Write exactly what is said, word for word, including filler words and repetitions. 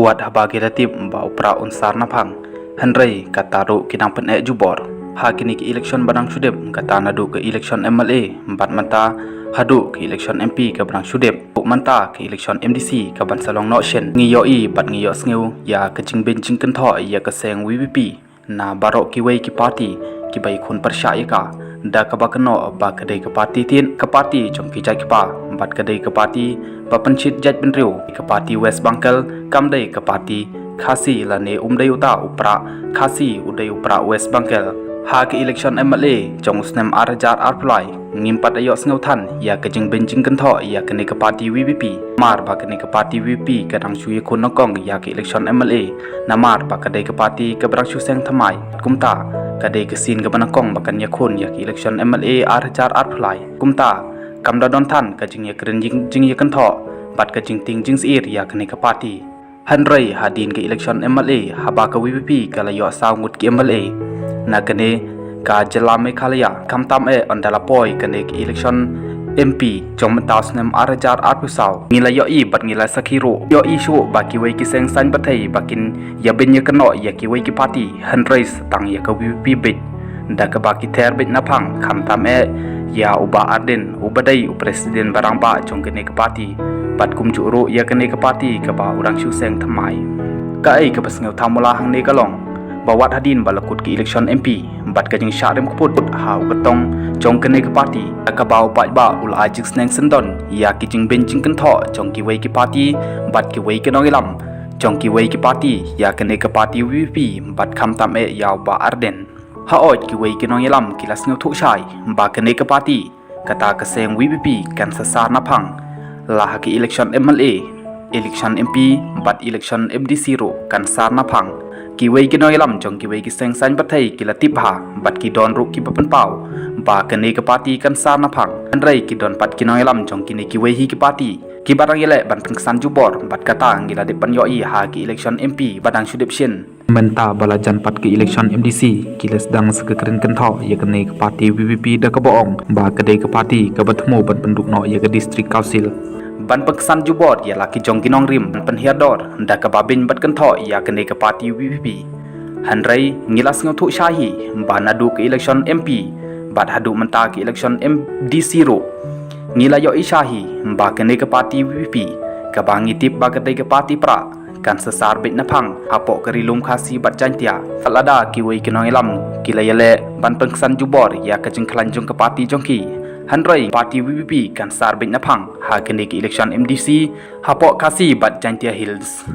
Wat haba ki la tip ba u Prah un sar naphang, hynrei kata ruh ki dang pyneh jubor. Ha kine ki election ba dang shu dep, kata naduh ka election M L A bad mynta haduh ka election M P kaba dang shu dep, mynta ka election M D C kaban sa long noh shen, ngi ïohi bad ngi ïohsngew ïa ka jingbeiñ jingkynthoh ïa ka seng V P P na baroh kiwei ki party kiba ïakhun pyrshah ïa ka, da kaba kynnoh ba ka dei ka party thied, ka party jong ki jait kpa, bad ka dei ka party ba pynshit jaitbynriew. Ka party West Bengal kam dei ka party Khasi lane um dei uta u Prah Khasi, u dei u Prah West Bengal. Ha ka election M L A jong u snem ar hajar arphew lai, ngim pat ïohsngew than ïa ka jingbeiñ jingkynthoh ïa kane ka party V P P. Namar ba kane ka party V P P ka dang shu ïakhun nyngkong ïa ka election M L A, namar ba ka dei ka party kaba dang shu seng thymmai. Kumta ka dei ka sien kaba nyngkong ba kan ïakhun ïa ka election M L A ar hajar arphew lai. Kumta kam da don than ka jingïakren jing, jingïakynthoh bad ka jingtieng jingsyier ïa kane ka party. Hynrei hadien ka election M L A, haba ka V P P ka la ïoh saw ngut ki M L A na kane ka jylla Meghalaya, khamtam eh ynda la poi kane ka election M P jong mynta u snem ar hajar arphew saw, ngi la ïohi bad ngi la sakhi ruh, ïohi shuh ba kiwei ki seng saiñ pyrthei ba kin ïabeiñ ïakynnoh ïa kiwei ki party, hynrei sa tang ïa ka V P P beit, da kaba ki ther beit naphang, khamtam eh ïa u Bah Ardent uba dei u president ba rangbah jong kane ka party, bad kumjuh ruh ïa kane ka party kaba u dang shu seng thymmai. Kaei kaba sngewthuh mula hangne ka long ba wat hadien ba la kut ka election M P bad ka jingshah rim kput ha u kyrtong jong kane ka party, da kaba u paidbah u la ai jingsneng syndon ïa ki jingbeiñ jingkynthoh jong kiwei ki party bad kiwei ki nongïalam jong kiwei ki party ïa kane ka party V P P bad khamtam eh ïa u Bah Ardent. Haoid kiwei ki nongïalam ki la sngewthuh shai ba kane ka party, kata ka seng V P P kan sa sar naphang la ha ki election M L A, election M P bad election M D C ruh kan sar naphang. Kiwei ki nongïalam jong kiwei ki seng saiñ pyrthei ki la tip bha bad ki don ruh kiba pynpaw ba kane ka party kan sar naphang. Hynrei ki don pat ki nongïalam jong kine kiwei hi ki party kiba dang ïaleh ban pynksan jubor, bad kata ngi la dep ban ïohi ha ki election M P ba dang shu dep shen. Mynta ba la jan pat ka election M D C, ki la sdang sa ka kren kynthoh ïa kane ka party V P P da kaba ong ba ka dei ka party kaba thmu ban pynduh noh ïa ka district council, ban pynksan jubor ïa la ki jong ki nongrim, ban pynhiar dor da kaba beiñ bad kynthoh ïa kane ka party V P P. Hynrei ngi la sngewthuh shai hi ba naduh ka election M P bad haduh mynta ka election M D C ruh, ngi la ïohi shai hi ba kane ka party V P P, kaba ngi tip ba ka dei ka party Prah, kan sa sar beit naphang hapoh ka Ri Lum Khasi bad Jaiñtia. Lada kiwei ki nongïalam ki la ïaleh ban pynksan jubor ïa ka jingkhlaiñ jong ka party jong ki, hynrei party V P P kan sar beit naphang ha kane ka election M D C hapoh Khasi bad Jaiñtia Hills.